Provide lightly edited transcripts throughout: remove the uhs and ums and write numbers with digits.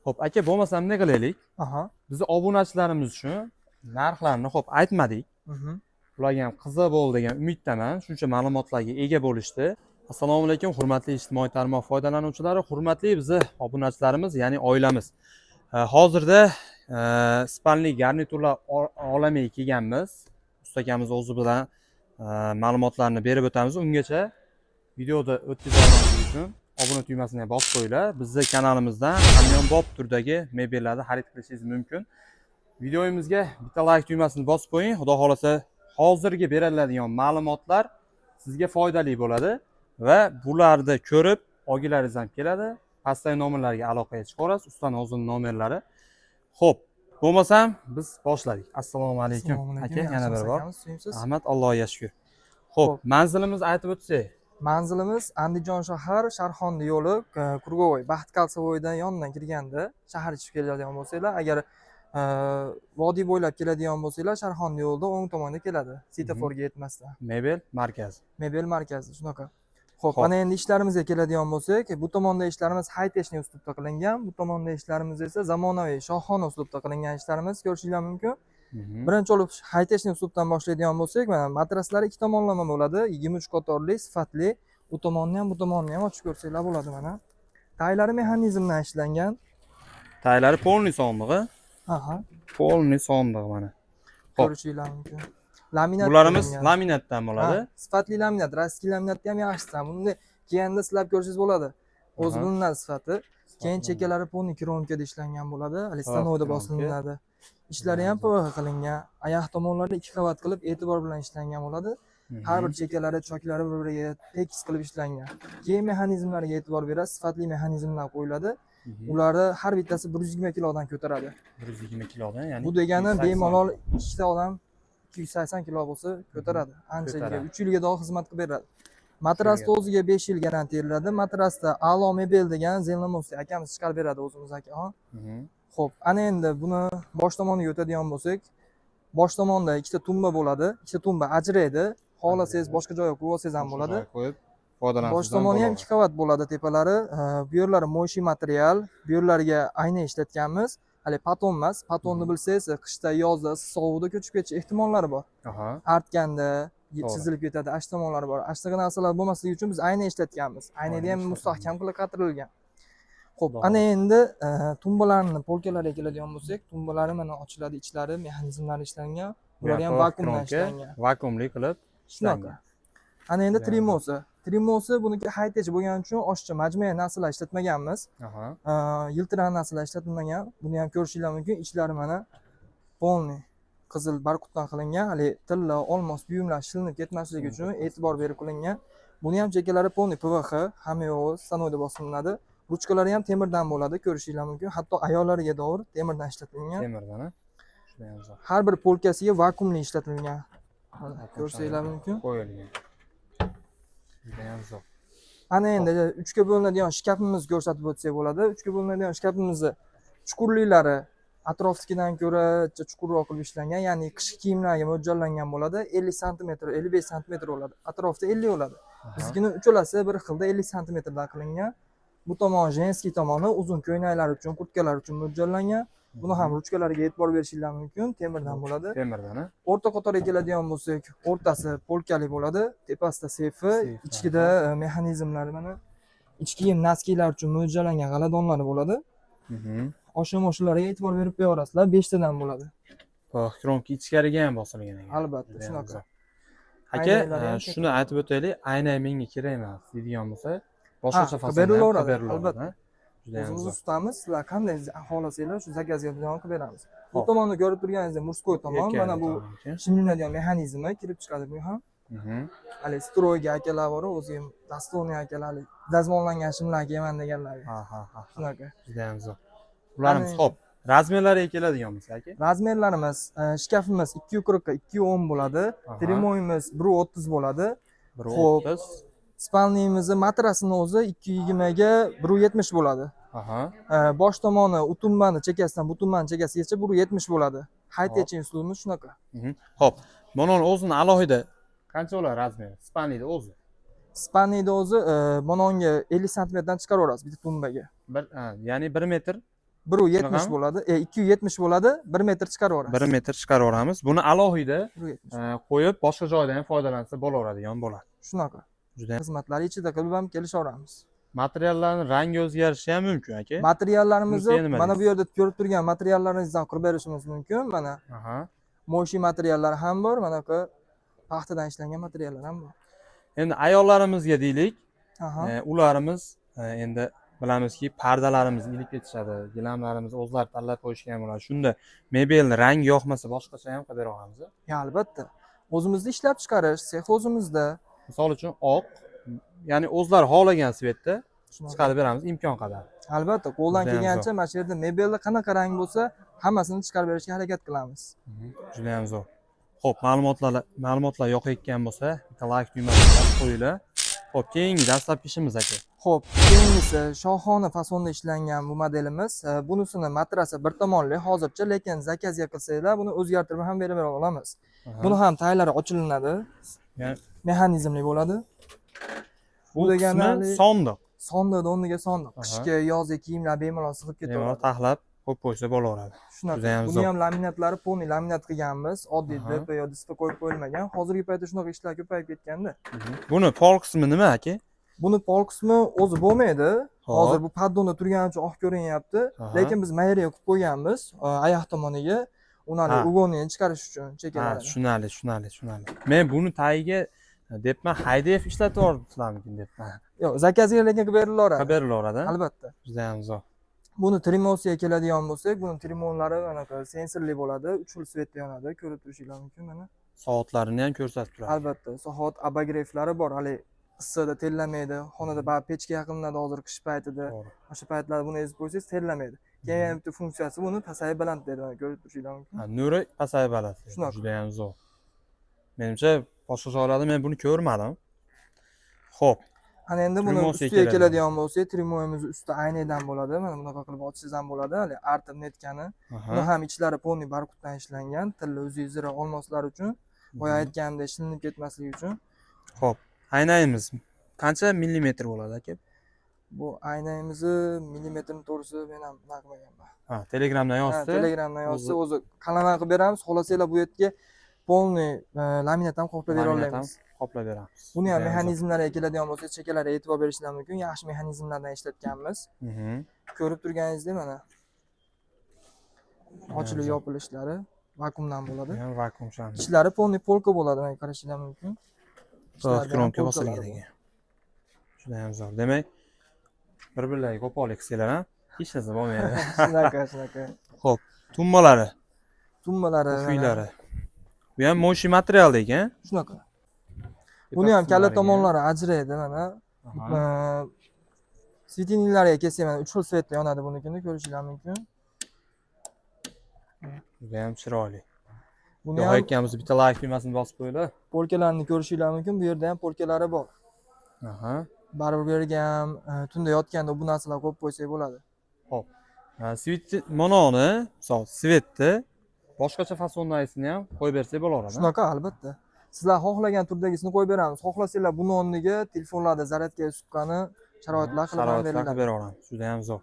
Xo'p, aka, bo'lmasam bunday qilaylik. Bizni obunachilarimiz uchun narxlarni, xo'p, aytmadik. Ularga ham qiziq bo'ldi degan umiddaman. Shuncha ma'lumotlarga ega bo'lishdi. Assalomu alaykum, hurmatli ijtimoiy tarmoq foydalanuvchilari, hurmatli bizni obunachilarimiz, ya'ni oilamiz. Hozirda спальный garniturlar olamiga kelganmiz. Usta akamiz o'zi bilan ma'lumotlarni berib o'tamiz. Ungacha videoda o'tkazib olmaslik uchun obuna tugmasini ham bosib qo'yinglar. Bizni kanalimizdan hamyonbop turdagi mebellarni xarid qilishingiz mumkin. Videomizga bitta layk tugmasini bosib qo'ying. Xudo xohlasa, hozirgi beriladigan ma'lumotlar sizga foydali bo'ladi va bularni ko'rib olgilaringiz ham keladi. Pastdagi nomerlarga aloqaga chiqaverasiz. Ustani o'zini nomerlari. Xo'p, bo'lmasam biz boshladik. Assalomu alaykum. Assalomu alaykum. Aka, yana bir bor. Yaxshimisiz, suyimsiz? Rahmat, Allohga shukur. Xo'p, Xo'p. manzilimizni aytib o'tsak. Manzilimiz Andijon shahar, Sharxonni yo'li, Круговой, Baxt кольцевой dan yonidan kirganda shahar ichiga keladigan bo'lsanglar, agar vodiy bo'ylab keladigan bo'lsanglar, Sharxonni yo'lida o'ng tomonda keladi, svetoforga yetmasdan. Mebel markazi. Mebel markazi shunaqa. Xo'p, Xo'p. mana endi ishlarimizga keladigan bo'lsak, bu tomonda ishlarimiz хай-течный uslubda qilingan, bu tomonda ishlarimiz esa zamonaviy shohona uslubda qilingan ishlarimiz, ko'rishinglar mumkin. Birinchi bo'lib хай-течный uslubdan boshlaydigan bo'lsak, mana matraslari ikki tomonlama bo'ladi, 23 qatorli, sifatli. U tomonni ham, bu tomonni ham ochib ko'rsanglar bo'ladi mana. Taylari mexanizmdan ishlangan. Taylari полный sondig'i. Aha, Полный sondiq mana. Xo'p. ko'rishinglar mumkin. Laminat Bularimiz qilingan. Laminatdan bo'ladi. Ha, sifatli laminat, российский laminatni ham yaxshisi. Bunday kelganda silab ko'rsangiz bo'ladi. O'zi bilinadi sifati. Keyin chekkalari полный кромка da ishlangan bo'ladi. Hali stanokda Кромка. Bosilinadi. Ishlari ham PVH qilingan. Oyoq tomonlari ikki qavat qilib, e'tibor bilan ishlangan bo'ladi. Har bir chekkalari, choklari bir biriga tekis qilib ishlangan. Keyin mexanizmlarga e'tibor berasiz, sifatli mexanizmlar qo'yiladi. Ularni har bittasi 120 kilodan ko'taradi. 120 kilodan, ya'ni Bu degani 280. bemalol ikkita odam 280 kilo bo'lsa ko'taradi. Ancha yilga, Ko'taradi. 3 yilga dog' xizmat qilib beradi. Matrasni o'ziga 5 yil garantiya beriladi. Matrasda A'lo mebel degan Zelenmovskiy akamiz chiqarib beradi, o'zimiz aka. Xo'p, ana endi buni bosh tomoniga o'tadigan bo'lsak, bosh tomonda ikkita tumba bo'ladi. Ikkita tumba ajraydi. Xohlasangiz, boshqa joyga qo'yib olsangiz ham Boshqa bo'ladi. joyga qo'yib foydalansangiz Bosh ham tomoni ham bo'ladi. ikki qavat bo'ladi tepalari. Bu yerlari моющий material, bu yerlarga ayna ishlatganmiz. Hali paton emas. Patonni bilsangiz, qishda, yozda, issiq sovuqda ko'chib ketish ehtimollari bor. Artganda chizilib ketadi, ash tomonlari bor. Shunaqa narsalar bo'lmasligi uchun biz ayna ishlatganmiz. Aynada ham ishlatganmiz. Mustahkam qilib qatirilgan. Xo'p, Xudo ana endi tumbalarni polkalariga keladigan bo'lsak, tumbalari mana ochiladi, ichlari mexanizmlari ishlangan. Bu Bular ham ham vakuumdan кромка, ishlangan. Vakuumli qilib Shunaqa. ishlangan. Ana endi Judayam trimosi. Trimosi buniki high-tech bo'lgani uchun oshiqcha majmu'a narsalar ishlatmaganmiz. Yiltirar narsalar ishlatilmagan. Buni ham ko'rishinglar mumkin. Ichlari mana полный qizil barqutdan qilingan. Hali tilla, olmos buyumlar shilinib ketmasligi uchun e'tibor berib qilingan. Buni ham chekkalari полный PVH, hamma yog'i stanokda bosilinadi. Ruchkalari ham temirdan bo'ladi, ko'rishinglar mumkin. Hatto ayollarga to'g'ri temirdan ishlatilgan. Temirdan, a? Judayam zo'r. Har bir polkasiga vakuumli ishlatilgan. Mana Vakuum ko'rsanglar mumkin. qo'yilgan. Judayam zo'r. Ana endi uchga bo'linadigan shkafimizni ko'rsatib o'tsak bo'ladi. Uchga bo'linadigan shkafimizni chuqurliklari atrofnikidan ko'ra chuqurroq qilib ishlangan, ya'ni qishki kiyimlarga mo'ljallangan bo'ladi. 50 santimetr, 55 santimetr bo'ladi. Atrofda 50 bo'ladi. Biznikini uchalasi bir xilda 50 santimetrdan qilingan. Bu tomon женский tomoni, uzun ko'ylaklar uchun, kurtkalar uchun mo'ljallangan. Buni ham ruchkalariga e'tibor berishinglar mumkin, temirdan bo'ladi. Temirdan, a? O'rta qatorga keladigan bo'lsak, o'rtasi polkali bo'ladi, tepasida seyfi, Seyfi, ichkida mexanizmlari, mana ichki kiyim, носки lar uchun mo'ljallangan g'aladonlari bo'ladi. Oshna moshinlarga e'tibor berib qo'yaverasizlar, beshtadan bo'ladi. Кромка ichkariga ham bosilgan ekan. Albatta, Judayam shunaqa. zo'r. Aka, Aynaklari ham shuni aytib o'taylik, ayna menga kerak emas deydigan bo'lsa, boshqacha Ha, qilib fasonda ham qilib berilaveradi, berilaveradi. Albatta. Ha? Judayam O'zimiz zo'r. ustamiz, sizlar qanday xohlasanglar, shu zakazga binoan qilib beramiz. Bu tomonni ko'rib turganingizdek, мужской tomon, Erkaklik mana bu tomon ekan. Shimlanadigan mexanizmi kirib chiqadi bu ham. Hali строй ga akalar bor, o'zi ham достойный akalar, hali dazmollangan shimlar kiyaman deganlar. Ha, ha, ha. Shunaqa. Judayam zo'r. Ularimiz Ana- xo'p, размер lariga keladigan bo'lsa, aka. Размер larimiz, shkafimiz 240 ga 210 bo'ladi. Trimoyimiz 130 bo'ladi. Bir Xo'p. 30. Спальный mizni matrasini o'zi 220 ga 170 bo'ladi. Bosh tomoni utumbani chekkasidan bu tumbani chekkasigacha 170 bo'ladi. High tech uslubimiz shunaqa. Xo'p, buni o'zini alohida qancha bo'ladi размер i? Спальный da o'zi. Спальный da o'zi manonga 50 santimetrdan chiqaraverasiz bitta tumbaga. Bir, ha, ya'ni 1 metr 1,70 Shunaqami? bo'ladi. 2,70 bo'ladi, 1 metr chiqarib yuborasiz. 1 metr chiqarib yuboramiz. Buni alohida 1,70. Qo'yib boshqa joyda ham foydalansa bo'laveradigan bo'ladi. Shunaqa. Juda Xizmatlar ichida qilib ham kelishaveramiz. Materiallarni rangi o'zgarishi ham mumkin, aka. Materiallarimizni Bunisi nima mana bu deysiz? yerda ko'rib turgan materiallarimizdan qilib berishimiz mumkin. Mana моющий materiallar ham bor, manaqa paxtadan ishlangan materiallar ham bor. Endi ayollarimizga deylik, ularimiz endi bilamizki, pardalarimizni ilib ketishadi, gilamlarimizni o'zlari tanlab qo'yishgan bo'ladi. Shunda mebelni rangi yoqmasa, boshqacha ham qilib bera olamiz. Ya, albatta. O'zimizda ishlab chiqarish, sex o'zimizda. Misol uchun oq, ya'ni o'zlari xohlagan цвет da Shunaqa. chiqarib beramiz imkon qadar. Albatta, qo'ldan Judayam kelgancha mana shu yerda mebelda qanaqa rang bo'lsa, hammasini chiqarib berishga harakat qilamiz. Judayam zo'r. Xo'p, ma'lumotlar yoqayotgan bo'lsa, bitta layk tugmasini bosib qo'yinglar. Xo'p, keyingi dastlabki ishimiz, aka. Xo'p, keyingisi shohona fasonda ishlangan bu modelimiz. Bunisini matrasi bir tomonli hozircha, lekin заказ ga qilsanglar, buni o'zgartirib ham berib bera olamiz. Buni ham taylari ochilinadi. Mexanizmli bo'ladi. Bu degani qismi sondiq. Sondiqni o'rniga sondiq. Qishki, yozgi kiyimlar bemalol sig'ib Bemalol ketaveradi. taxlab qo'yib qo'ysa bo'laveradi. Shunaqa. Judayam Buni zo'r. ham laminatlari полный laminat qilganmiz. Oddiy DP yo DSP qo'yib qo'yilmagan. Hozirgi paytda shunaqa ishlar ko'payib ketganda. Buni pol qismi nima, aka? Buni pol qismi o'zi bo'lmaydi. Hozir bu поддон da turgani uchun oq ko'rinyapti. Lekin biz mayriya qilib qo'yganmiz, oyoq tomoniga uni угольный ni chiqarish uchun chekkalarini. Tushunarli. Men buni tagiga debman, HDF ishlatib yuboribsizlarmikin debman. Yo'q, заказ ga lekin qilib berilaveradi. Qilib berilaveradi. Albatta. Judayam zo'r. Buni трюмо siga keladigan bo'lsak, buni трюмо lari anaqa sensorli bo'ladi, 3 xil свет da yonadi, ko'rib turishinglar mumkin mana. Soatlarini ham ko'rsatib turadi. Albatta, soat обогрев lari bor, hali issiqda terlamaydi, xonada baribir pechka yaqinlanadi hozir qish paytida. O'sha paytlarda buni ezib qo'ysangiz terlamaydi. Keyin yana bitta funksiyasi buni pasayib baland deydi, mana ko'rib turishinglar mumkin. Ha, nuri pasayib baland. Shunaqa. Judayam zo'r. Menimcha, boshqa joylarda men buni ko'rmadim. Xo'p, Ana endi buni Трюмо siga ustiga keladigan keladigan bo'lsak, трюмо miz usti aynadan bo'ladi. Mana bunaqa qilib ochsangiz ham bo'ladi, hali artib netgani. Buni ham ichlari полный barqutdan ishlangan, tilla o'zi zira olmoslar uchun, boya aytganimdek shilinib ketmasligi uchun. Xo'p, aynayimiz qancha millimetr bo'ladi, aka? Bu aynamizni millimetrini to'g'risi men ham bunaqa qilmaganman. Ha, Telegramdan Ha, yozdi. Telegramdan yozsa o'zi qalama qilib beramiz. Xohlasanglar bu yerga полный laminat ham qoplab bera Laminat ham olamiz. qoplab beramiz. Buni ham Judayam zo'r. mexanizmlariga keladigan bo'lsak, chekkalariga e'tibor berishlar mumkin. Yaxshi mexanizmlardan ishlatganmiz. Ko'rib turganingizdek mana ochilib zo'r. yopilishlari vakuumdan bo'ladi. Bu ham vakuum sham. Ichlari полный polka bo'ladi, mana qarashinglar mumkin. Ichlarida ham Кромка polkalari bosilgan bor. ekan. Judayam zo'r. Demak, bir-birlariga qo'pollik qilsanglar ham hech narsa bo'lmaydi. Shunaqa, shunaqa. Xo'p, tumbalari, Tumbalari mana uylari. Bu ham моющий material ekan. Shunaqa. Buni ham kalla tomonlari ajraydi mana. Светильник lariga kelsak, mana 3 xil свет da yonadi bunikini, ko'rishinglar mumkin. Judayam chiroyli. Buni ham Yoqayotganimiz bitta layk tugmasini bosib qo'yinglar. Polkalarni ko'rishinglar mumkin. Bu yerda ham polkalari bor. Baribir bu yerga ham tunda yotganda bu narsalarni qo'yib qo'ysak bo'ladi. Свет mononi, misol, свет ni boshqacha fasondagisini ham qo'yib bersak bo'laveradi. Shunaqa, albatta. Sizlar xohlagan turdagisini qo'yib beramiz. Xohlasanglar buni o'rniga telefonlarda zaryadka suqqani sharoitlar qilib ham Sharoitlar qilib beriladi. bera olamiz. Judayam zo'r.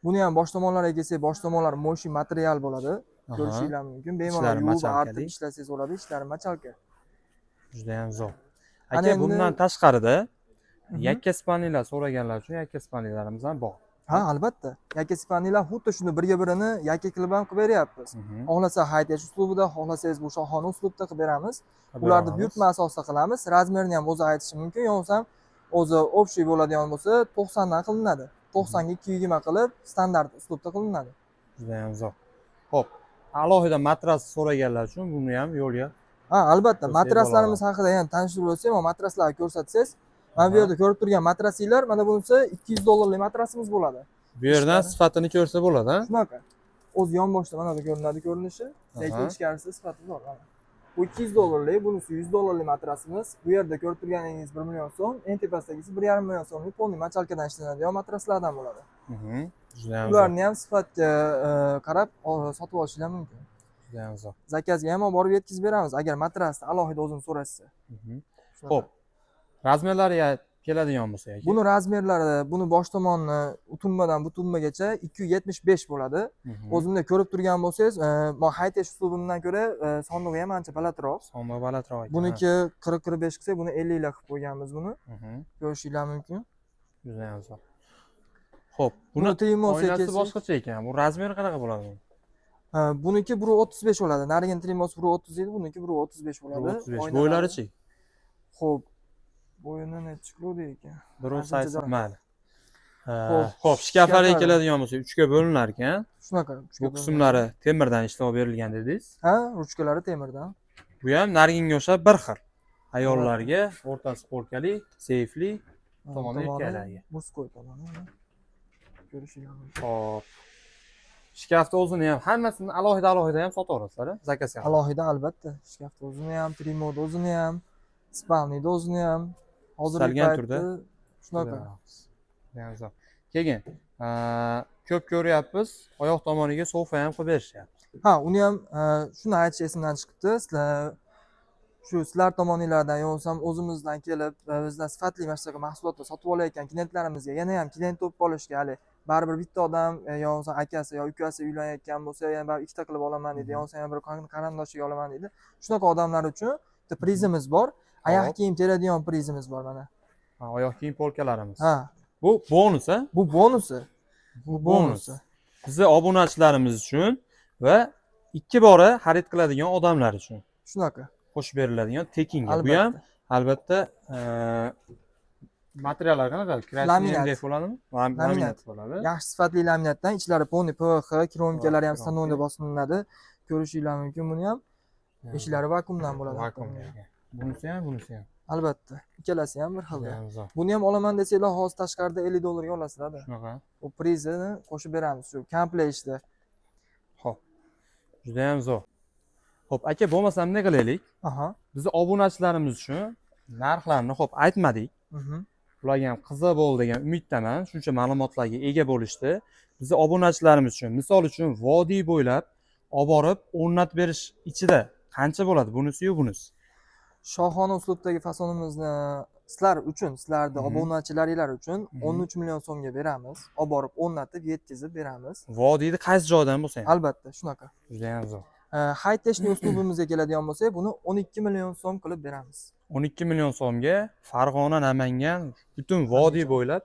Buni ham bosh tomonlariga kelsak, bosh tomonlari моющий material bo'ladi. Ko'rishinglar mumkin. Bemalol Ichlari yuvib, мочалка artib li. ishlasangiz bo'ladi. Ichlari мочалка. Judayam zo'r. Ana Aka, bundan tashqarida yakka спальный lar so'raganlar uchun yakka спальный larimiz ham bor. Ha, albatta. Yakka спальный lar xuddi shuni birga birini yakka qilib ham qilib beryapmiz. Xohlasa high-tech uslubida, xohlasangiz bu shohona uslubda qilib beramiz. Qilib Ularni bera buyurtma asosida qilamiz. Размер ini ham o'zi aytishi mumkin. Yo bo'lmasam o'zi общий bo'ladigan bo'lsa 90 dan qilinadi. 90 ga 220 qilib standart uslubda qilinadi. Judayam zo'r. Xo'p, alohida matras so'raganlar uchun buni ham yo'lga Ha, albatta. qo'ysak Matraslarimiz bo'ladi. haqida ham tanishtirib o'tsak, mana matraslarni ko'rsatsangiz, mana bu yerda ko'rib turgan matrasinglar, mana bunisi 200 dollarlik matrasimiz bo'ladi. Bu yerdan Ishlari. sifatini ko'rsa bo'ladi, ha? Shunaqa. O'zi yonboshda mana bu ko'rinadi ko'rinishi, lekin ichkarisi sifati zo'r mana. Bu 200 dollarlik, bunisi 100 dollarlik matrasimiz. Bu yerda ko'rib turganingiz 1 million so'm, eng tepasidagisi 1,5 million so'mlik полный мочалка dan ishlanadigan matraslardan bo'ladi. Judayam zo'r. Ularni ham sifatga qarab sotib olishinglar mumkin. Judayam zo'r. Заказ ga ham olib borib yetkazib beramiz, agar matrasni alohida o'zini so'rashsa. Shunaqa. Xo'p. Размер lariga Keladigan bo'lsa aka. Buni размер lari, buni bosh tomoni u tumbadan bu tumbagacha 275 bo'ladi. O'zimda ko'rib turgan bo'lsangiz, high-tech uslubimdan ko'ra sondig'i ham ancha balandroq. Sondig'i balandroq ekan. Buniki 40-45 qilsak, buni 50 lar qilib qo'yganmiz buni. Ko'rishinglar mumkin. Judayam zo'r. Xo'p, buni buni trimosga oynasi kelsak, boshqacha ekan. Bu размер i qanaqa bo'ladi buni? Buniki 1.35 bo'ladi. Narigi trimos 1.30 edi, buniki 1.35 bo'ladi. 1.35. Oynalari- Bo'ylarichi? Xo'p, bo'yini nechi qiluvdi ekan? 1.80 Ancha. Mayli. Xo'p, Xo'p, shkaflarga shkaflari. keladigan bo'lsak, 3 ga bo'linar ekan. Shunaqa. Uchga Bu bo'linadi. qismlari temirdan ishlab berilgan dedingiz. Ha, ruchkalari temirdan. Bu ham nariginga o'xshab bir xil. Ayollarga o'rtasi polkali, seyfli, Ha, tomoni erkaklarga. Мужской tomoni. Mana. Ko'rishinglar mumkin. Xo'p. Shkafni o'zini ham hammasini alohida alohida ham sotaverasizlar, a? Заказ ga. Alohida, albatta. Shkafni o'zini ham, trimod o'zini ham, спальный ni o'zini ham. Hozirgi Istalgan paytda turda shunaqa. Judayam zo'r. Keyin, ko'p ko'ryapmiz, oyoq tomoniga sofa ham qilib berishyapti. Ha, uni ham shuni aytish esimdan chiqibdi. Sizlar shu sizlar tomoninglardan yo bo'lmasam o'zimizdan kelib, bizdan sifatli mana shunaqa mahsulotlar sotib olayotgan klientlarimizga yana ham klient topib olishga, hali baribir bitta odam, yo bo'lmasam akasi yo ukasi uylanayotgan bo'lsa, yana baribir ikkita qilib olaman deydi, yo bo'lmasam yana bir qarindoshiga olaman deydi. Shunaqa odamlar uchun bitta prizimiz bor. Oyoq kiyim teradigan prizimiz bor mana. Ha, oyoq kiyim polkalarimiz. Ha, Bu bonus, a? Bu bonusi. Bu bonus. Bizni obunachilarimiz uchun va ikki bora xarid qiladigan odamlar uchun Shunaqa. qo'shib beriladigan tekinga. Bu ham Albatta. albatta, materiallar qanaqa? Красный Laminat. MDF bo'ladimi? Laminat. Laminat bo'ladi. Yaxshi sifatli laminatdan, ichlari полный PVC, kромкалari ham Kромка. станок da bosilinadi. Ko'rishinglar mumkin buni ham. Eshiklari vakuumdan bo'ladi. Vakuumli. Bunisi ham, bunisi ham. Albatta. Ikkalasi ham bir xilda. Judayam zo'r. Buni ham olaman desanglar, hozir tashqarida 50 dollarga olasizlar. Shunaqa. U prizini qo'shib beramiz shu komplekt ishda. Xo'p. Judayam zo'r. Xo'p, aka, bo'lmasam nima qilaylik? Aha. Bizni obunachilarimiz uchun narxlarni xo'p aytmadik. Ularga ham qiziq bo'ldi degan umiddaman. Shuncha ma'lumotlarga ega bo'lishdi. Bizni obunachilarimiz uchun, misol uchun, vodiy bo'ylab olib borib o'rnatib berish ichida qancha bo'ladi? Bunisi-yu bunisi. Shohona uslubdagi fasonimizni sizlar uchun, sizlarni obunachilaringlar uchun 13 million so'mga beramiz. Olib borib o'rnatib, yetkazib beramiz. Vodiyni qaysi joydan bo'lsa ham. Albatta, shunaqa. Judayam zo'r. High-techni uslubimizga keladigan bo'lsak, buni 12 million so'm qilib beramiz. 12 million so'mga Farg'ona, Namangan, butun vodiy Andijon. bo'ylab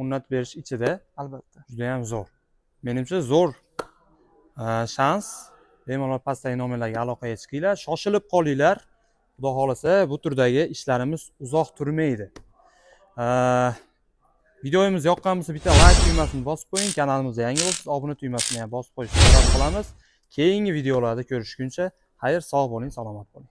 o'rnatib berish ichida. Albatta. Judayam zo'r. Menimcha, zo'r shans. Bemalol pastdagi nomerlarga aloqaga chiqinglar, shoshilib qolinglar. Xudo xohlasa, bu turdagi ishlarimiz uzoq turmaydi. Videomiz yoqqan bo'lsa, bitta layk tugmasini bosib qo'ying. Kanalimizga yangi bo'lsangiz, obuna tugmasini ham bosib qo'yishni so'rab qolamiz. Keyingi videolarda ko'rishguncha xayr, sog' bo'ling, salomat bo'ling.